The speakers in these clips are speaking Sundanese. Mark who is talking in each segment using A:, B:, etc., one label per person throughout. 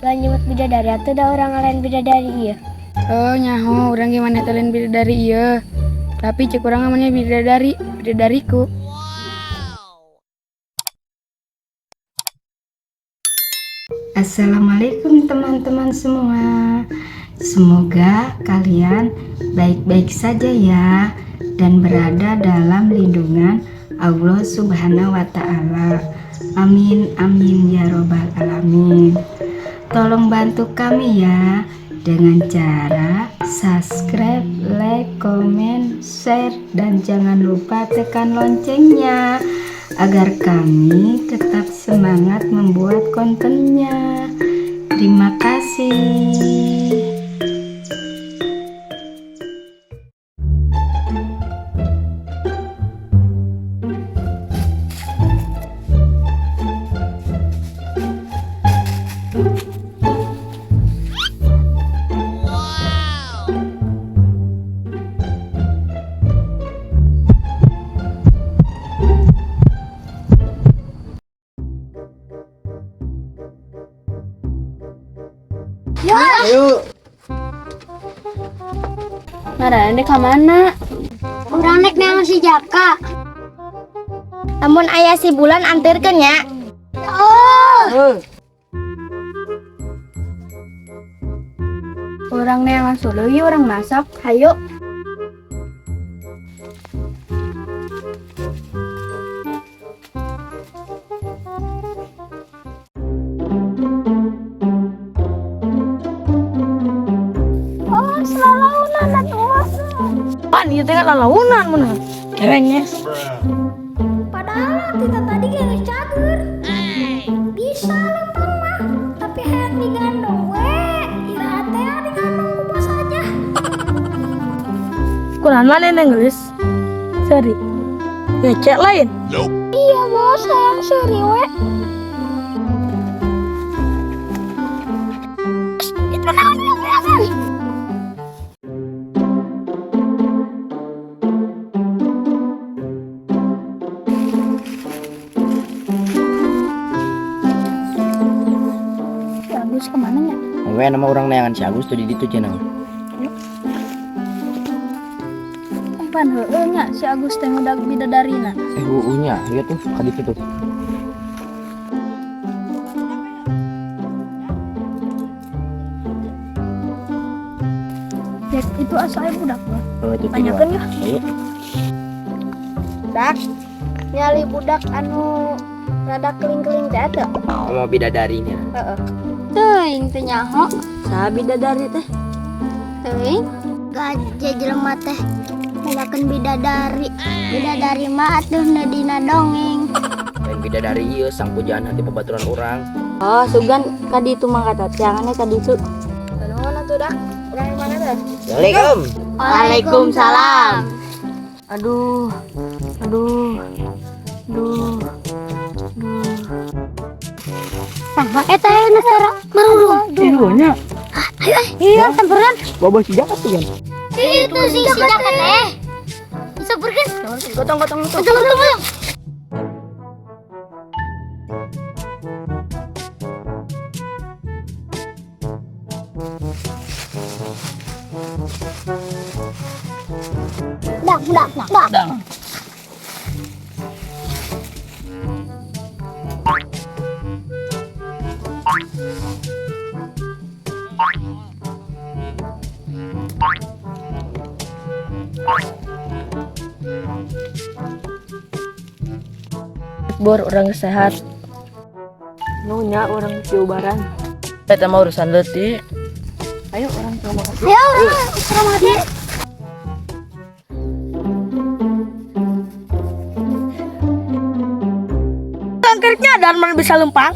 A: Lah, nyebut bidadari atuh, da urang lain bidadari ieu.
B: Oh, nyaho urang gimana teh lain bidadari ieu. Tapi cek urang namanya bidadari, bidadariku.
C: Assalamualaikum, teman-teman semua. Semoga kalian baik-baik saja ya dan berada dalam lindungan Allah Subhanahu wa Ta'ala. Amin amin ya robbal alamin. Tolong bantu kami ya dengan cara subscribe, like, komen, share, dan jangan lupa tekan loncengnya agar kami tetap semangat membuat kontennya. Terima kasih.
D: Ayo.
B: Marane ka mana?
A: Urang nek neangan si Jaka. Lamun aya si Bulan, anterkeun nya. Oh.
B: Urang neangan solo ieu, urang masak.
A: Hayu. Oh, selalaunan atuh.
E: Pan ieu teh lalaunan mun. Kerennya.
A: Padahal kita tadi geus cager. Bisa lempang mah, tapi hayang digandong we. Iraha teh digandong ku bos aja.
E: Kunaon maneh neng geus? Seri. Ngecek lain.
A: Iya bos, hayang seuri we. Itu naon yang biasa?
B: Si Agus kemana nya?
D: We nama urang neangan si Agus tuh di ditu cenah.
B: Pan heueuh nya si Agus teh ngudag bidadarina.
D: Eh, heueuh nya, ieu tuh ka ditu tuh.
B: Ya, itu asa aya budak mah.
D: Oh, itu
B: Tanyakeun ya.
D: Ayo.
A: Dak, nyali budak anu rada keling-keling teh atuh.
D: Mau bidadarinya.
A: Heeh. Teuing, teu nyaho.
E: Saha bidadari teh?
A: Teuing. Gajah jelema teh nanyakeun bidadari. Bidadari mah atuh nu dina dongeng.
D: Lain bidadari ieu, sang pujaan hati babaturan urang.
E: Oh, sugan ka ditu mah kata tiangannya ka ditu.
A: Nuhun atuh, Dak. Urang mana teh?
D: Assalamualaikum.
A: Waalaikumsalam.
E: Aduh. Aduh. Aduh. Aduh.
A: Tah, eta aya suara marurung.
D: Iya nya.
A: Ayo, iya, samperan.
D: Bawa si Jaka tuh kan.
A: Itu si Jaka teh. Disamperkeun.
E: Gotong-gotong tuh.
A: Gotong, gotong, gotong. Dak, dak, dak.
D: Dang.
E: Bor, urang sehat. Nu nya urang diubaran.
D: Eta mah urusan leutik.
E: Ayo urang ke rumah.
A: Ayo, urang ke rumah teh.
E: Tangkirnya dan mana bisa lempang.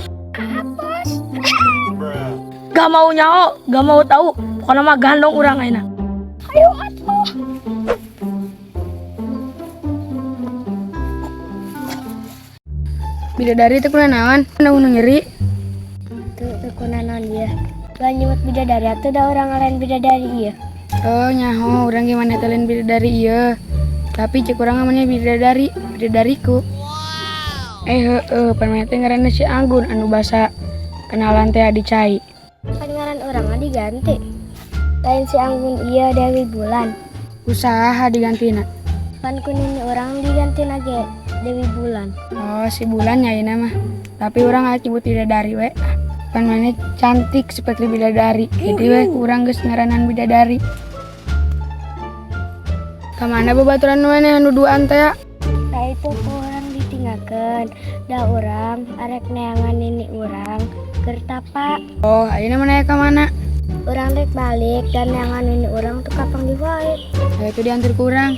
E: Gak mau nyaho, gak mau tahu. Pokoknya mah gandong urang ayeuna.
A: Ayo atuh.
B: Bidadari teh kunaon? Nu nyeri.
A: Tuh, tuh kunaon dia. Lah, nyebut bidadari atuh, da urang lain bidadari ieu.
B: Oh, nyaho urang gimana teh lain bidadari ieu. Tapi cek urang namanya bidadari, bidadariku. Eh, heueuh, pan maneh teh ngaranna si Anggun anu basa kenalan teh di cai.
A: Pan ngaran urang mah diganti. Lain si Anggun iya, Dewi Bulan.
B: Ku saha digantina?
A: Pan ku nini urang diganti ge Dewi Bulan.
B: Oh, si Bulan nya mah. Tapi urang aya nyebut bidadari we. Pan maneh cantik seperti bidadari. Jadi we urang geus ngaranan bidadari. Kamana babaturan maneh anu duaan teh ya?
A: Nah, itu ku urang ditinggalkeun. Da urang arek neangan nini urang keur tapa.
B: Oh, ayeuna maneh ka mana?
A: Urang rek balik dan neangan nini urang tuh kapanggih wae.
B: Ayo tuh diantar ku urang.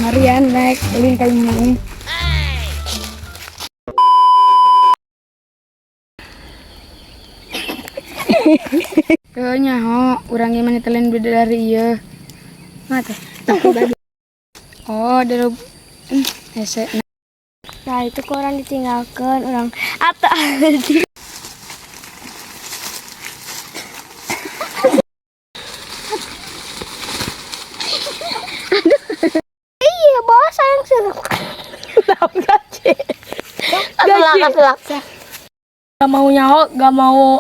B: Marian naik ulin ka imah ini. Heuh, nyaho, urang ge maneh teh lain bidadari ieu. Mah teh. Oh, dari hese.
A: Nah, itu ku urang ditinggalkeun urang atau. Iya, bos sayang seru.
E: Gaji. Gak mau nyaho, gak mau.